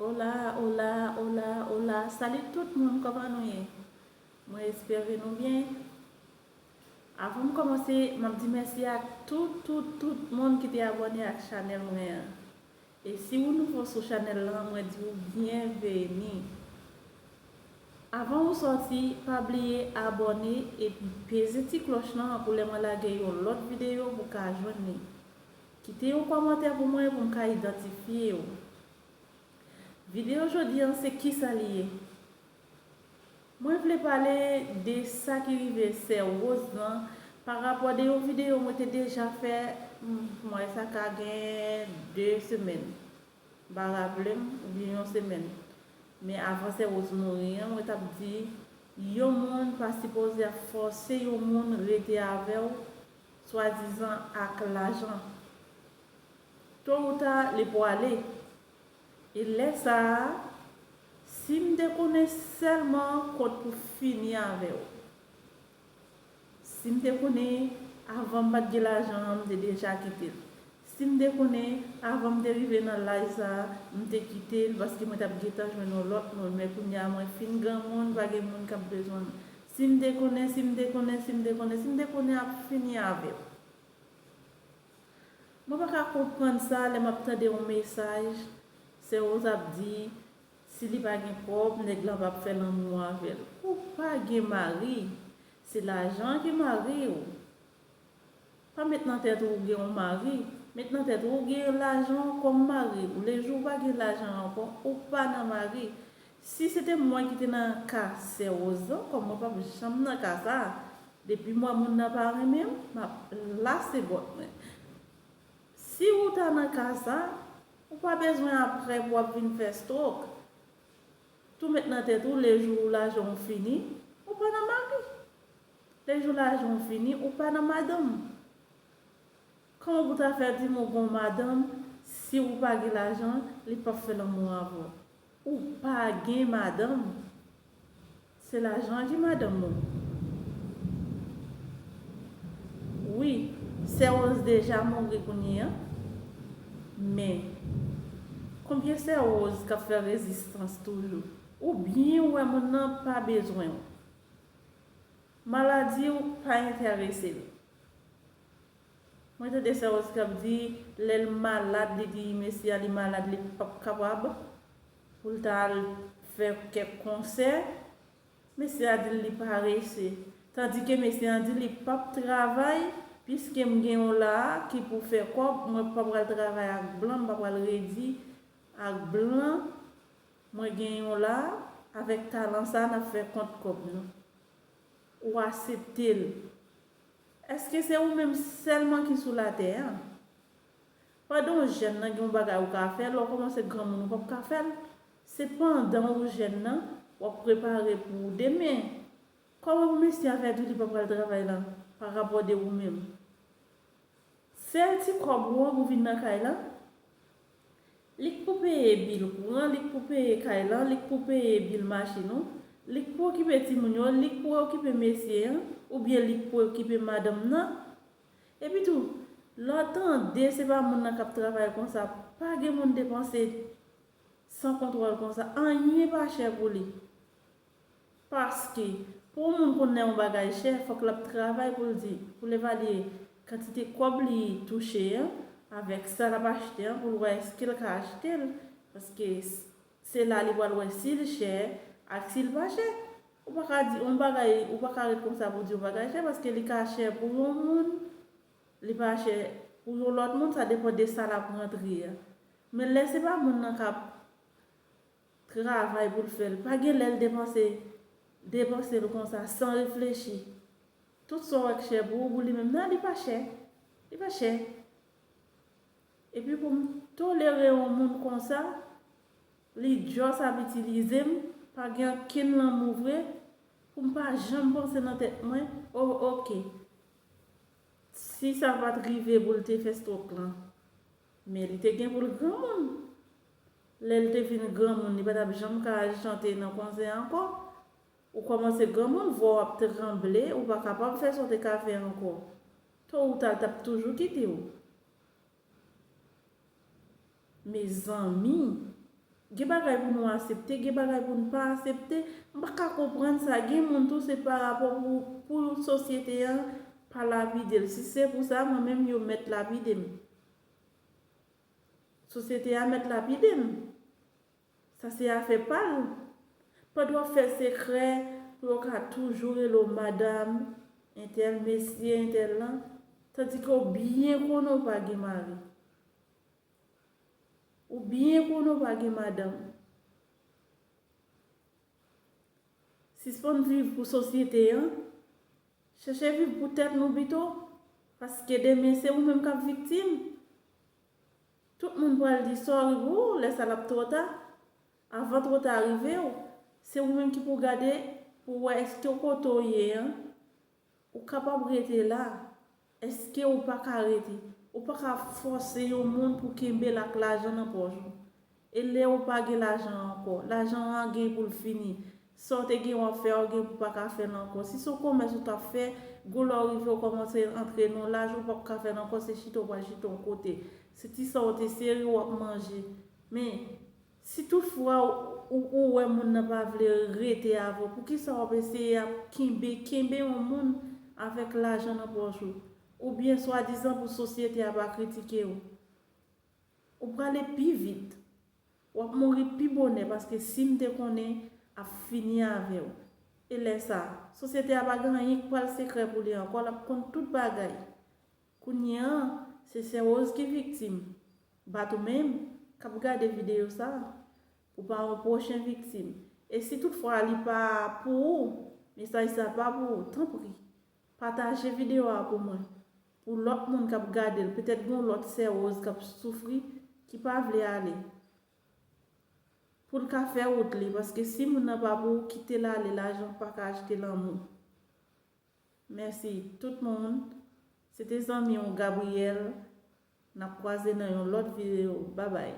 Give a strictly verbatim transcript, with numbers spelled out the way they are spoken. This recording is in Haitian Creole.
Hola, hola, hola, hola. Salut tout moun, kòman nou ye? Mwen espere nou byen. Avan m kòmanse, m ap di mèsi ak tout, tout, tout moun ki te abòne ak chanèl mwen an. E si ou nouvo sou chanèl lan, mwen di w byenveni. Avan ou sòti, pa bliye abòne epi peze ti klòch lan pou lè mwen lage yon lòt videyo pou w ka jwenn li. Kite yon kòmantè pou mwen pou m ka idantifye w. Videyo jodi an se kisa li ye? Mwen vle pale de sa ki rive sè Rose lan pa rapò de yon videyo mwen te deja fè, m, mwen sa ka gen de semèn. M pa raple m, oubyen yon semèn. Men avan sè Rose mouri an, mwen t ap di, yon moun pa sipoze ap fòse yon moun rete avè w, swadizan ak lajan. To ou ta, li pwale. E lè sa a, si m te konnen sèlman kot pou fini avè w. Si m te konnen, avan m pa t gen lajan an, m te deja kite l. Si m te konnen, avan m te rive nan laj sa a, m te kite l, paske mwen t ap gentan jwenn yon lòt moun. Men kounye a, mwen fin granmoun, pa gen moun k ap bezwen m. Si m te konnen, si m te konnen, si m te konnen, si m te konnen ap fini avè w. Mwen pa ka konprann sa lè m ap tande yon mesaj, sè Rose ap di, si li pa gen kòb, nèg lan p ap fè lanmou avè l. Ou pa gen mari, se lajan ki mari w. Pa met nan tèt ou ou gen yon mari, met nan tèt ou ou gen lajan w kòm mari. Lejou ou pa gen lajan ankò, ou pa nan mari. Si se te mwen ki te nan ka sè Rose lan, kòm mwen p ap janm nan ka sa a, depi m wè moun nan pa renmen m, m ap lase bòt mwen. Si ou ta nan ka sa, ou pa bezwen apre pou w ap vin fè stroke. Tou met nan tèt ou, lejou lajan w fini, ou pa nan mari. Lejou lajan w fini, ou pa nan madanm. Kòman pou ta fè di m ou gon madanm, si ou pa gen lajan, li p ap fè lanmou avè w? Ou pa gen madanm. Se lajan ki madanm ou. Wi, sè Rose deja mouri kounye a. Men, konbyen sè Rose k ap fè rezistans toujou? Oubyen ou wè moun nan pa bezwen w? Maladi w pa enterese l. Mwen tande sè Rose k ap di, lè l malad, li di mesye a li malad, li p ap kapab pou l ta al fè kèk konsè. Mesye a di l li parese. Tandike mesye a di li p ap travay, piske m gen yon la a ki pou fè kòb, mwen pa pral travay ak blan, m pa pral redi ak blan. Mwen gen yon la a, avèk talan sa a, n ap fè kont kòb nou. Ou aksepte l. Èske se ou menm sèlman ki sou latè a? Pandan w jèn nan, gen yon bagay ou ka fè, lè w kòmanse granmoun, ou p ap ka fè l. Se pandan ou jèn nan, w ap prepare pou demen. Kòman pou mesye a fè di w li pa pral travay la, pa rapò de ou menm? Sèl ti kòb ou an pou vin nan kay la, li k pou peye bil kouran, li k pou peye kay lan, li k pou peye bil machin ou, li k pou okipe timoun yo, li k pou okipe mesye an, oubyen li k pou okipe madanm nan. Epitou, lè w tande se pa moun nan k ap travay konsa, pa gen moun depanse san kontwòl konsa, anyen pa chè pou li. Paske, pou yon moun konnen yon bagay chè, fòk l ap travay pou l di, pou l evalye kantite kòb li touche an, avèk sa l ap achte an, pou l wè èske l ka achte l. Paske s-, se la li pral wè si l chè ak si l pa chè. Ou pa ka di yon bagay, ou pa ka ret konsa pou di yon bagay chè, paske li ka chè pou yon moun, li pa chè pou yon lòt moun, sa depann de sa l ap rantre a. Men lè se pa moun nan k ap travay pou l fè l, pa gen lè l depanse, depanse l konsa, san reflechi. Tout sa w wè k chè pou ou, pou li menm, non, li pa chè. Li pa chè. Epi pou m tolere yon moun konsa, li just ap itilize m, pa gen okenn lanmou vre, pou m pa janm panse nan tèt mwen, o, oke. Si sa pa t rive pou l te fè stroke lan, men li te gen pou l granmoun. Lè l te vin granmoun, li pa t ap janm ka al chante nan konsè ankò. Ou kòmanse granmoun, vwa w ap tranble, ou pa kapab fè sa w te ka fè ankò. To ou ta, l t ap toujou kite w. Mezanmi, Gen bagay pou nou aksepte, gen bagay pou nou pa aksepte. M pa ka konprann sa. Gen moun tou se pa rapò pou, pou sosyete an pa lapide l. Si se pou sa, mwen menm yo mèt lapide m. Sosyete a mèt lapide m. Sa se afè pa l. Pandan w ap fè sekrè pou yo ka toujou rele w madanm entèl, mesye entèl lan, tandike w byen konnen w pa gen mari. Ou byen konnen w pa gen madanm. Sispann viv pou sosyete an. Chèche viv pou tèt nou pito. Paske demen se ou menm k ap viktim. Tout moun pral di sorry pou ou, lè sa l ap twò ta. Avan twò ta rive w, se ou menm ki pou gade pou wè èske kote w ye an, ou kapab rete la. Èske ou pa ka rete? Ou pa ka fòse yon moun pou kenbe l ak lajan nan pòch ou. E lè ou pa gen lajan ankò, lajan an gen pou l fini. Sa w te gen w ap fè a, ou gen pou pa ka fè l ankò. Si se yon komès ou t ap fè, gwo lè w rive w kòmanse antre nan yon laj ou p ap ka fè l ankò, se chita w pral chita yon kote. Se ti sa w te sere w ap manje. Men, si toutfwa ou, ou, ou wè moun nan pa vle rete avè w, poukisa w ap eseye ap kenbe, kenbe yon moun avèk lajan nan pòch ou? Oubyen swadizan pou sosyete a pa kritike w? Ou prale pi vit. W ap mouri pi bonè paske si m te konnen ap fini avè w. E lè sa, sosyete a pa gen anyen k pral sekrè pou li ankò, l ap konn tout bagay. Kounye an, se Sè Rose ki viktim. Bat ou menm k ap gade videyo sa a, pou pa yon pwochen viktim. E si toutfwa li pa pou ou, mesaj sa pa pou ou, tanpri, pataje videyo a pou mwen, pou lòt moun k ap gade l. Petèt gen yon lòt Sè Rose k ap soufri, ki pa vle ale. Pou l ka fè wout li, paske si moun nan pa pou ou, kite l ale, lajan pa ka achte lanmou. Mèsi tout moun. Se te zanmi w Gabriel. N ap kwaze nan yon lòt videyo. Babay.